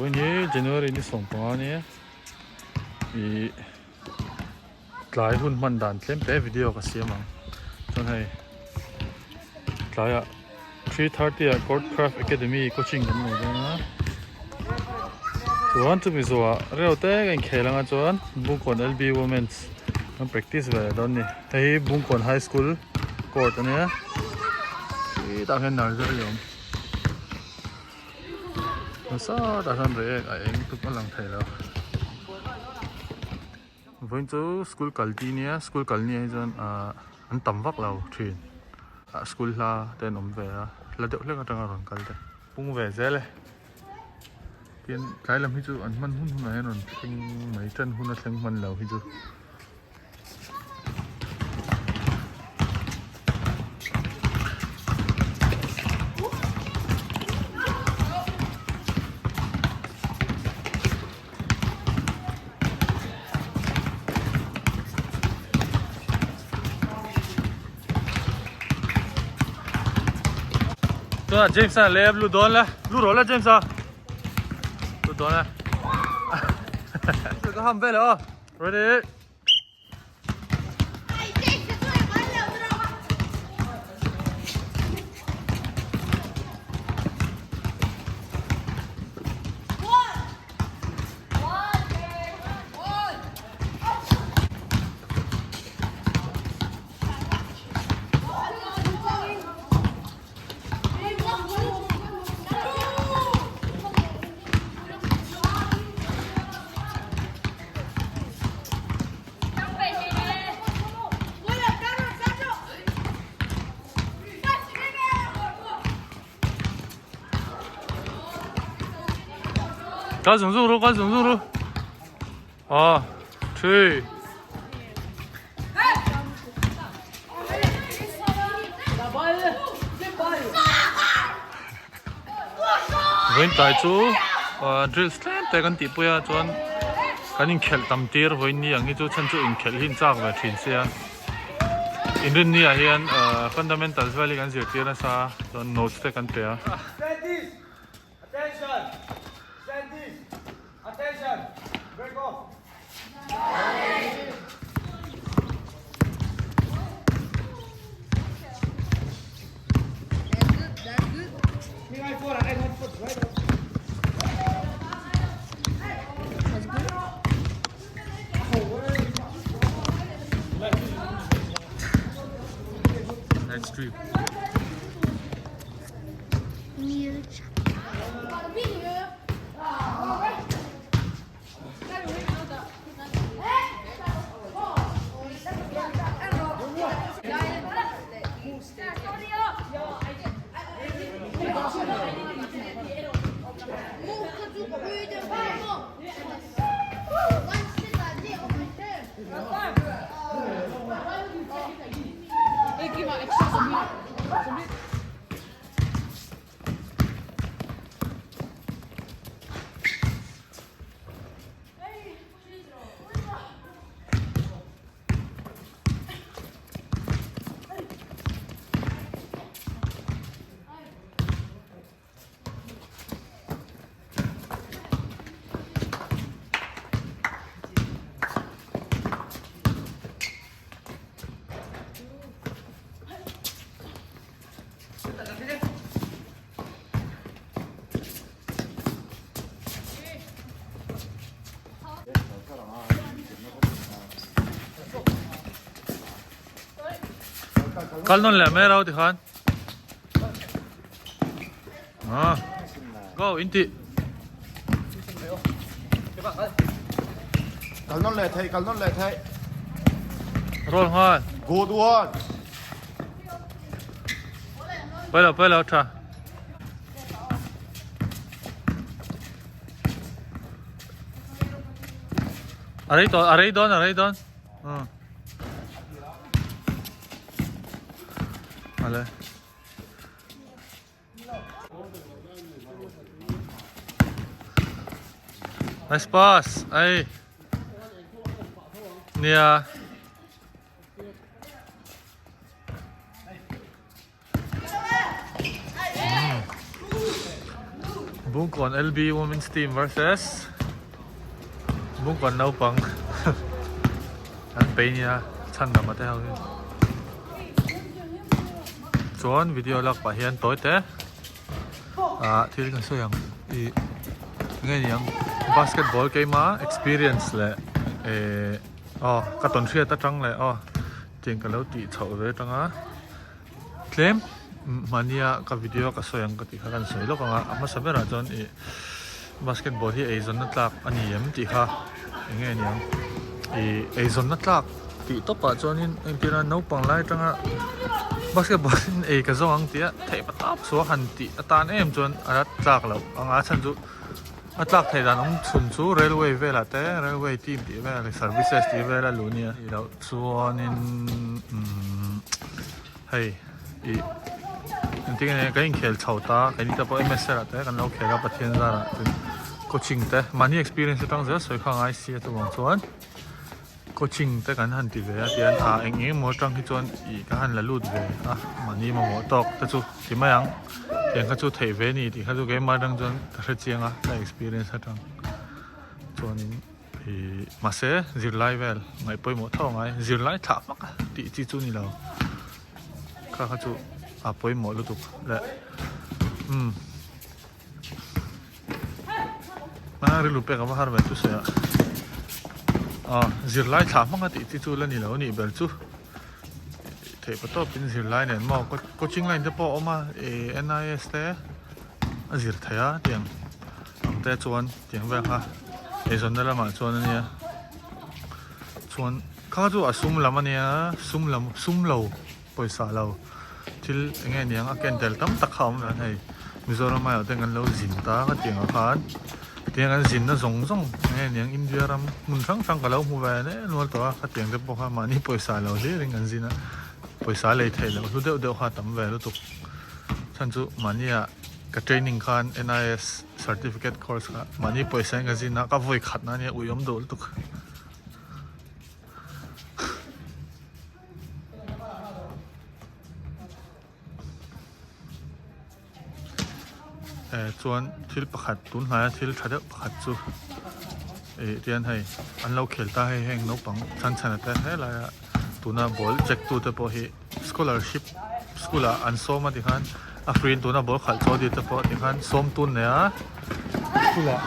Vawiin hi January ni 15 ania ih tlai hun hman dan tlem te video ka siam ang chuan hei tlaiah 3:30 ah Court Craft Academy coaching kan nei dawn a chuan chumi zawhah reu te ka inkhel anga chuan Bungkawn LB Women's an practice ve leh dawn a ni hei hi Bungkawn High School court ania khitah khian nursery a awm. Nasa tah hian reiek a eng tuk a lang thei lo vawiin chu school kal ti nia school kal ni ah hi chuan ahh an tam vak lo thin ah school hla te an awm ve a hla deuh hlek atanga rawn kal te pung ve zel e tin tlai lam hi chu an hman hun hunah hian rawn thleng mai tan hun a thleng hman lo hi chu. Tunah James a leh lu dawn la lu rawh la James a lu dawn la ka ham vel aw ready Kal zung zung ru kal zung zung ru aw three Vawiin tlai chu drills tlem te kan tihpui a chuan kan inkhelh tam tir vawiin ni ang hi chu chhan chu inkhelh hi inchak ve thin sia inrinni ah hian fundamentals vel hi kan zirtir nasa chuan notes te kan pe a. Nice trip. Kal nawn leh mai rau tikhan. Ah. Go inti. Kal nawn leh thei, kal nawn leh thei. Roll nghal. Good one. Pai lo, pai lo tha. A rei tawh, a rei dawn, a rei dawn. Hmm. Ale. Nice pass. Ai. Nia. Bungkawn LB Women's Team versus Bungkawn naupang an pei nia chhan dam ate ho hi. Chuan video lak pah hian tawi te ah thil kan sawi ang ih nge niang basketball keima experience leh eh aw ka tawn hriat atang leh aw tiang ka lo tih chhoh ve atanga tlem mahnia ka video ka sawi ang ka tih kha kan sawi lawk ang a a hmasa berah chuan ih basketball hi eizawnna tlak a ni em tih kha eng nge niang ih eizawnna tlak tih tawpah chuanin engtir a naupang lai atanga basketball in ei ka zawng ang tih a theih pa tap chu a han tih atan em chuan a la tlak loh ang a chhan chu a tlak theih dan awm chhun chu railway velah te railway team tih velah leh services tih vela luh nia tih loh chuanin umm hei ih engtin nge kan inkhel chho ta keini te pawh M_S_L ah te kan lo khel a Pathian zarah tin coaching te mahni experience atang zel sawi kha ngai si a chuvang chuan. Coaching te kan han ti ve a tian ah eng eng emaw atang hi chuan ih ka han la lut ve a mahni mamawh tawk te chu ti mai ang tiang kha chu theih ve a ni tih kha chu keimah atang chuan ka hre chiang a ka experience atang chuanin ih mahse zirlai vel ngaih pawimawh tho angai zirlai thlah hmak a tih chi chu ni lo kha kha chu a pawimawh lutuk leh umm. A rilru pek ava har ve chu sawi ah ah zirlai thlah hmang a tih chi chu la ni lo a nih ber chu theih pa tawp in zirlai nen maw coaching line te pawh a awm a ih N_I_S te a zir theih a tiang ang te chuan tiang vel kha eizawnna lamah chuan a nia chuan kha chu a sum lam a nia sum lam sum lo. Pawisa lo thil eng nge niang a ken tel tam tak kha a awm ve a hei Mizoram aiawh te kan lo zin ta ka tih ang khan tiang an zinna zawng zawng eng nge niang India ram hmun hrang hrang ka lo hmu ve nen nual tawh a khatiang te pawh kha mahni pawisa lo hlir in kan zin a pawisa lei theih loh hlu deuh deuh kha a tam ve lutuk chhan chu mahnia ka training khan N_I_S certificate course kha mahni pawisa in ka zin a ka vawi khat na ania ui awm duh lutuk. Eh chuan thil pakhat tun hnaia thil tha deuh pakhat chu ih tian hei an lo khel ta hei heng naupang chhan chhan te helaia tuna ball check tu te pawh hi scholarship school ah an sawm a tikhan a free in tuna ball khalh chaw dil te pawh tikhan sawm tun nei a school ah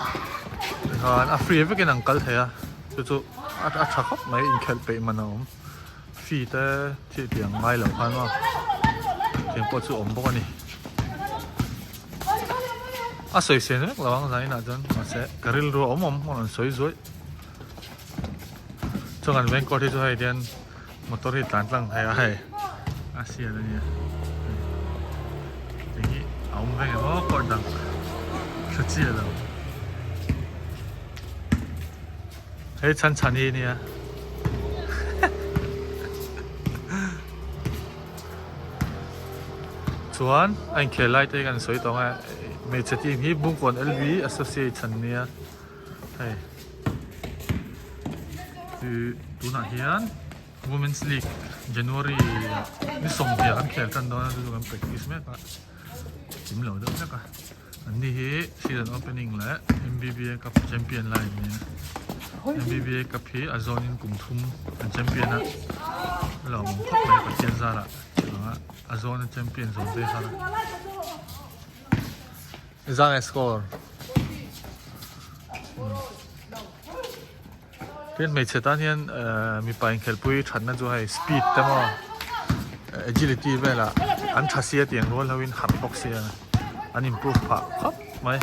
tikhan a free vekin an kal thei a chu chu a tha khawp mai inkhelh peih man a awm. Fee te thil tih ang ngai lo khan maw tiang pawh chu awm bawk a ni a sawi sen vek lo ang zainah chuan mahse ka rilru a awm awm a rawn sawi zuaih chuan kan veng court hi chu hei hian motor hi tlan tlang thei a hei a sial a nia hei hi a awm veng emaw court dang hre chiah lo. Hei chhan chhan hi nia. Chuan a inkhel lai te hi kan sawi tawh ang e. Hmeichhe team hi Bungkawn LV Associates an nia. Hei. Tunah hian Women's League January ah ni 20 an khel tan dawn a chu chu kan practice mek a. Kim lo deuh hlek a. An ni hi season opening leh M_B_B_A cup champion lai an ni a M_B_B_A cup hi a zawnin kum thum an champion a a lo awm khawp mai a Pathian zarah chuvanga a zawna champion zawm ve kha zang e score tin hmeichhe tan hian mipa inkhelhpui thatna chu hei speed te maw agility velah an tha sia tiang rual ho in harh bawk sia an improve phah khawp mai.